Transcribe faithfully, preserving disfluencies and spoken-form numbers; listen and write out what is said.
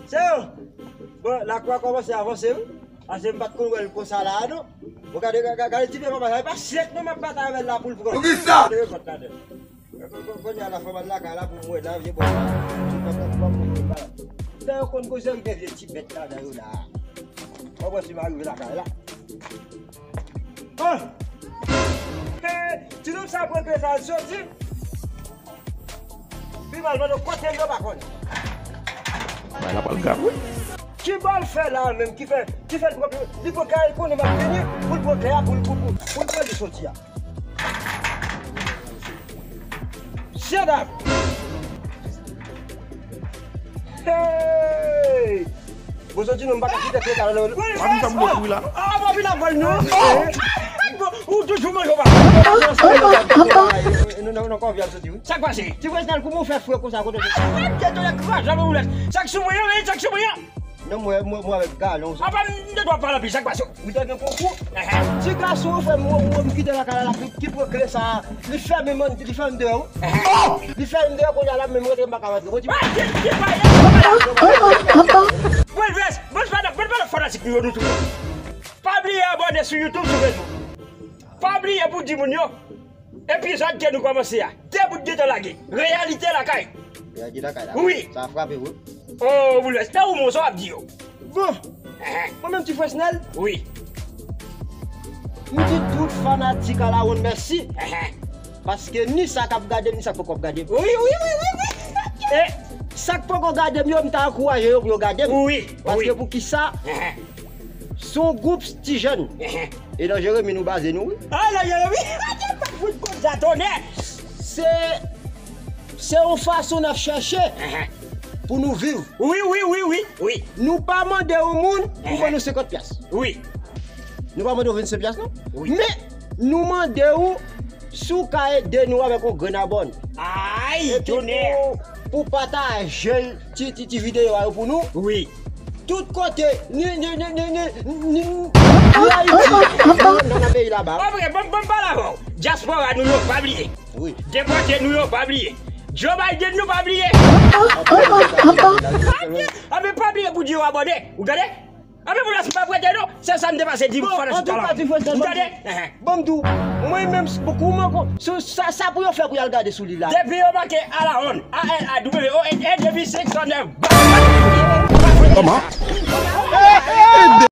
Se yo. Bon, lakou a kòmanse avanse, wi. Ase m pa t konn wè l konsa la a, non. Bon, gade, gade, gade ti pye papa, sa e pa syèk non m ap batay avè l la pou l pran. Poukisa? Gade rekòt ladan. Kon-, kon-, kounye a la fò m al lakay la pou m wè la, vye bò. Ti papa, papa, papa. Sa yo konn koze, gen vye ti bèt ladan yo la. Bon, bon, si m arive lakay la. Ah! He, ti nonm sa pran kle sa, l soti. Pi mal, mande kote l yo pa konnen. Bagay la pral grav, wi. Ki bò l fè la menm, ki fè, ki fè l pran, li pran kay, l konnen m ap vini, pou l pran kle a, pou l, pou, pou, pou l pran li soti a. Sye dam! Hey! Bon, soti non, m pa ka kite kle sa la, non. Pa vin fè m kouri la. Ah, pa vin avè l, non. Ou toujou manje w pa. Non, non, non, konfyans soti, wi. Sa k pase? Ti Fresnel, kouman w fè fre konsa kote w? Ah, tèt ou kraze, janm ou lès. Sa k sou mwen an, sa k sou mwen an. Non, mwen, mwen, mwen avèk galon. Apa m te dwa pale anpil, sa k pase? Ou te gen konkou? Ti gason, frè m, ou, ou, m kite lakay la, la, ki, ki pran kle sa, li fèmen, li fèmen deyò, wi. Li fèmen deyò, kounye a la, menm rantre, m pa ka rantre. Bon, ti... Mwen vès, mwen pa nan, mwen pa nan fanatik nou yo, nou tou. Pa bliye abòne sou YouTube, sou Facebook. Pa bliye pou di moun yo. Epizòd ke nou kòmanse a, de bout de tan lage. Reyalite lakay. Reyalite lakay la. Wi. Sa frape, wi. Oh, Boulvès, nan ou mo sa w ap di yo. Bon. Mwen menm, Ti Fresnel. Wi. M di tout fanatik Alawonn mèsi. Paske ni sa k ap gade m, ni sa k poko ap gade m. Wi, wi, wi, wi, wi. E sa k poko gade m yo, m ta ankouraje yo pou yo gade m. Wi, wi. Paske pou ki sa? Se yon gwoup ti jèn. E nan Jeremi nou baze nou, wi. Ah, nan Jeremi! Fout konn sa, tonè! Se, se yon fason n ap chèche pou nou viv. Wi, wi, wi, wi, wi. Nou pa mande yon moun pou ban nou senkant pyas. Wi. Nou pa mande w vennsenk pyas, non. Wi. Men, nou mande w si w ka ede nou avèk yon grenn abòne. Ay, tonè! Epi pou, pou pataje l ti, ti, ti videyo a yo pou nou. Wi. Tout kote, ni, ni, ni Ayiti. Non, nan, nan peyi laba. Apre, bon, bon, pale avè w. Dyaspora nou yo, pa bliye. Wi. Depòte nou yo, pa bliye. Joe Biden nou, pa bliye. Anben, pa bliye pou di yo abòne. Ou tande? Anben, pou lòs pa prete non. Se sa m te pase di fanatik la. Ou tande? Bon, m di w, mwen menm, kouman, sa, sa pou yo fè pou y al gade sou li la? Depi yo make Alawonn, A L A W O N N, depi senk san nèf. Kòman?